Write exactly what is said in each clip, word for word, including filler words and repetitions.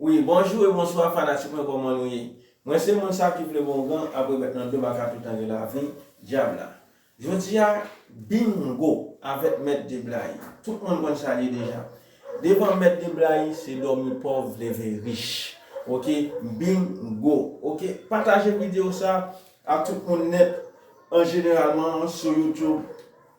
Wi, bonjou e bonswa fanatik mwen, kòman nou ye? Mwen se moun sa ki vle bon gan, apre bèt nan do baka toutan gen lavi, dyab la. Jodi a, bingo avèk Mèt Deblay. Tout moun konn sa l ye deja. Devan Mèt Deblay, se dòmi pòv, leve rich. Oke, bingo. Oke, pataje videyo sa ak tout moun nèt, an jeneralman sou YouTube,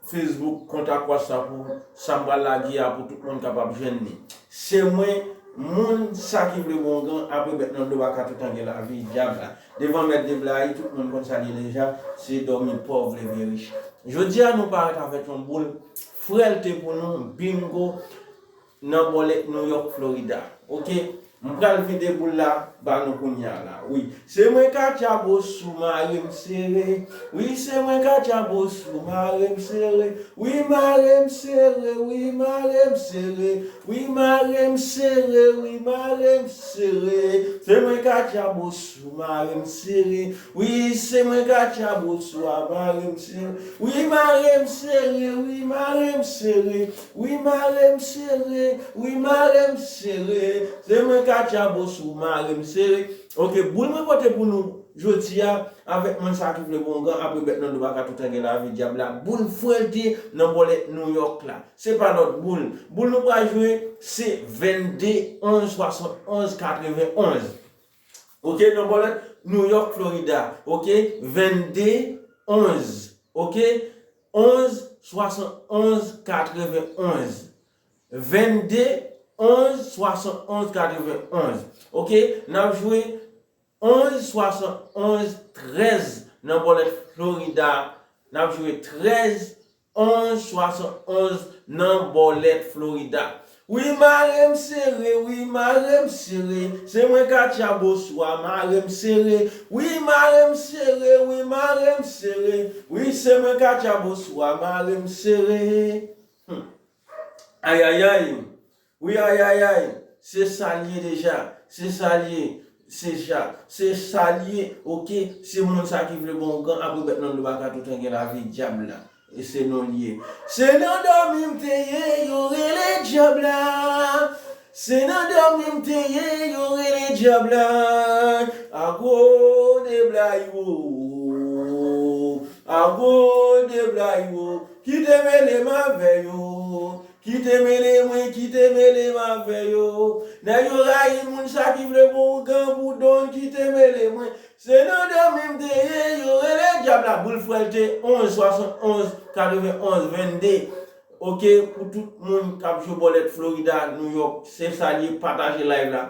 Facebook, kontak WhatsApp ou, sa m pral lage a pou tout moun kapab jwenn li. Se mwen, moun sa ki vle bon gan, apre bèt nan do baka toutan gen lavi, dyab la. Devan Mèt Deblay, tout moun konn sa l ye deja, se dòmi pòv, leve rich. Jodi a, nou parèt avèk yon boul frèlte pou nou, bingo, nan bòlèt New York, Florida. Oke? M pral vide boul la ba nou kounye a la. Wi. Se mwen Katya Bosou, mare m sere. Wi, se mwen Katya Bosou, mare m sere. Wi, mare m sere, wi, mare m sere. Wi, mare m sere, wi, mare m sere. Se mwen Katya Bosou, mare m sere. Wi, se mwen Katya Bosou, a mare m sere. Wi, mare m sere, wi, mare m sere. Wi, mare m sere, wi, mare m sere. Se mwen Katya Bosou, mare m sere. Oke, boul mwen pote pou nou jodi a, avèk moun sa ki vle bon gan, apre bèt nan do baka toutan gen lavi, dyab la. Boul frèlte nan bòlèt New York la. Se pa lòt boul. Boul nou pral jwe, se vennde onz swasannonz katrevenonz. Oke, nan bòlèt New York, Florida. Oke, vennde onz. Oke, onz swasannonz katrevenonz. Vennde onz swasannonz katrevenonz. Oke, n ap jwe onz swasannonz trèz nan bòlèt Florida. N ap jwe trèz onz swasannonz nan bòlèt Florida. Wi, mare m sere, wi, mare m sere. Se mwen Katya Bosou a, mare m sere. Wi, mare m sere, wi, mare m sere. Wi, se mwen Katya Bosou a, mare m sere. Hmm. Ayayay. Wi, ayayay. Se sa l ye deja. Se sa l ye. Se sa, se sa l ye. Oke? Se moun sa ki vle bon gan, apre bèt nan do baka toutan gen lavi, dyab la. E se non l ye. Se nan dòmi m te ye, yo rele dyab la. Se nan dòmi m te ye, yo rele dyab la. Agwo de blay wo. Agwo de blay wo. Kite mele m avè yo. Kite mele mwen, kite mele m avè yo. Nèg yo rayi moun sa ki vle bon gan pou don, kite mele mwen. Se nan dòmi m te ye, yo rele dyab la. Boul frèlte onz swasannonz katrevenonz vennde. Oke, pou tout moun k ap jwe bòlèt Florida, New York, se sa l ye, pataje live la.